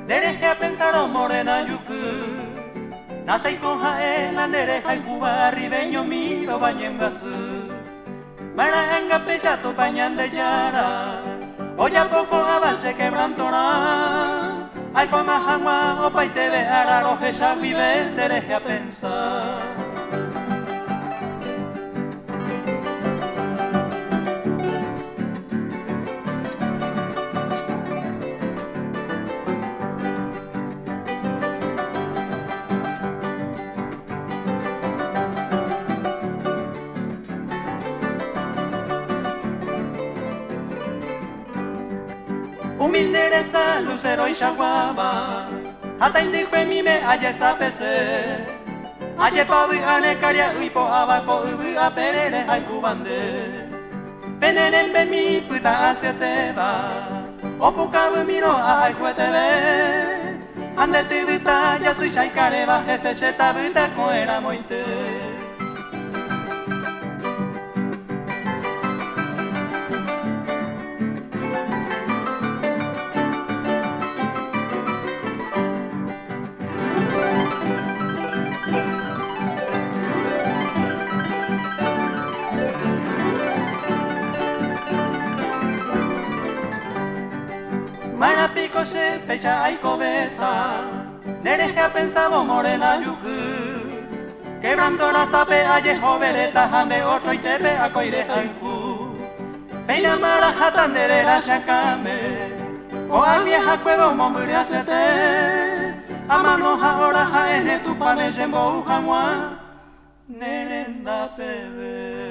Nderehe apensárõ morena juky, Nasaiko ha'e la nde rehayhúva arribeño mirova ñembyasy. Mara'anga péicha Tupã Ñandejára ojapo ko'ãva che quebrantorã, aikuaama hag̃ua opaiteve ára rohecha guive nderehe apensa. Umi nde resa luceroichaguáva ha taindykuemíme ajesapese. Ajépa ovy'a ne karia'y ipo'áva ko yvy apére rehayhúva nde. Pene rembemi pytã asyetéva opukavymírõ ahayhueteve. Ha nde tyvyta jasýicha ikarẽva hese che tavýta ko'ẽramoite. Maerã piko che péicha aikovéta nderehe apensávo morena juky Quebranto ratápe ajehoveréta ha nde otroitépe akói rehayhu. Péina maraháta nde réra che akãme, ko'ã viehakuéva omombyry asete. Amano ha oraha ene Tupãme chembou hag̃ua ne renda peve.